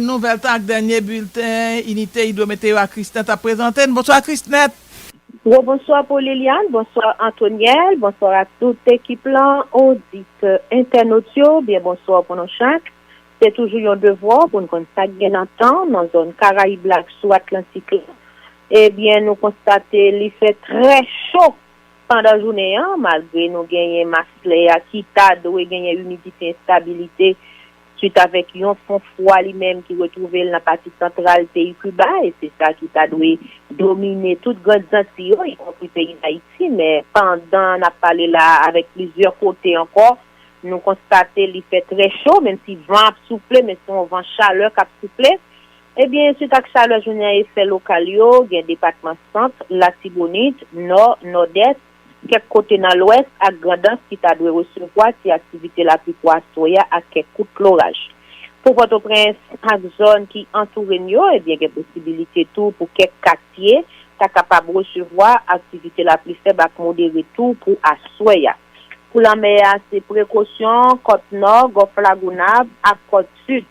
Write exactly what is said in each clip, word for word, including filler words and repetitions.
Nouvèl tan ak dènye bilten Inite Idwometeo a Krisnèt ap prezante n. Bonswa Krisnèt. Gwo bonswa pou Liliane, bonswa Antoniel, bonswa a tout ekip lan, oditè, entènot yo, byen bonswa pou nou chak. Se toujou yon devwa pou n konn sa k gen nan tan nan zòn Karayib la ak sou Atlantik la. Ebyen, nou konstate li fè trè cho pandan jounen an, malgre nou genyen mas lè a ki ta dwe genyen imidite, enstabilite, swit avèk yon fon fwa li menm ki retwouve l nan pati santral peyi Kiba, e se sa ki ta dwe domine tout Grand Zanti yo, ikonpri peyi Dayiti. Men pandan n ap pale la, avèk plizyè kote ankò, nou konstate li fè trè cho, menm si van ap soufle, men se yon van chalè k ap soufle. Ebyen, swit ak chalè jounen an, efè lokal yo, gen depatman Sant, Latibonit, Nò, Nòdès, kèk kote nan Lwès ak Grandans ki ta dwe resevwa ti aktivite lapli pou aswè a ak kèk kout loraj. Pou Pòtoprens ak zòn ki antoure n yo, ebyen, gen posibilite tou pou kèk katye ta kapab resevwa aktivite lapli fèb ak modere tou pou aswè a. Pou lanmè a, se prekosyon Kòt Nò, Gòf Lagonav ak Kòt Sid.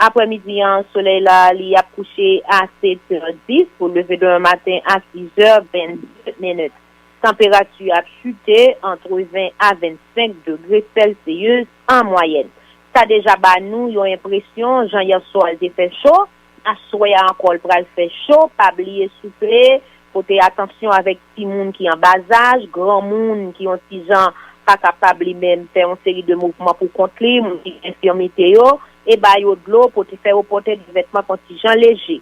Aprèmidi an, solèy la, li ap kouche a sèt è dis pou leve demen maten a sis è vennde minit. Tanperati a ap chite antre ven a vennsenk degre Celsius an mwayèn. Sa deja ba nou yon enpresyon, jan yèswa l te fè cho, aswè a ankò l pral fè cho. Pa bliye souple, pote atansyon avèk timoun ki an bazaj, granmoun ki yon ti jan pa kapab li menm fè yon seri de mouvman pou kont li, moun ki gen enfimite yo, e ba yo dlo, pote, fè yo pote de vètman k yon ti jan leje.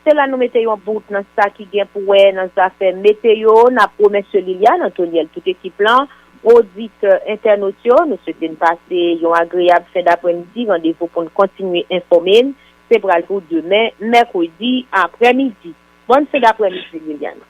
Se la nou mete yon bout nan sa ki gen pou wè nan zafè meteyo. N ap remèsye Liliane, Antoniel, tout ekip lan, oditè, entènot yo. Nou swete n pase yon agreyab fen daprèmidi. Randevou pou n kontinye enfòme n, se pral pou demen, mèkredi, aprèmidi. Bòn fen daprèmidi, Liliane.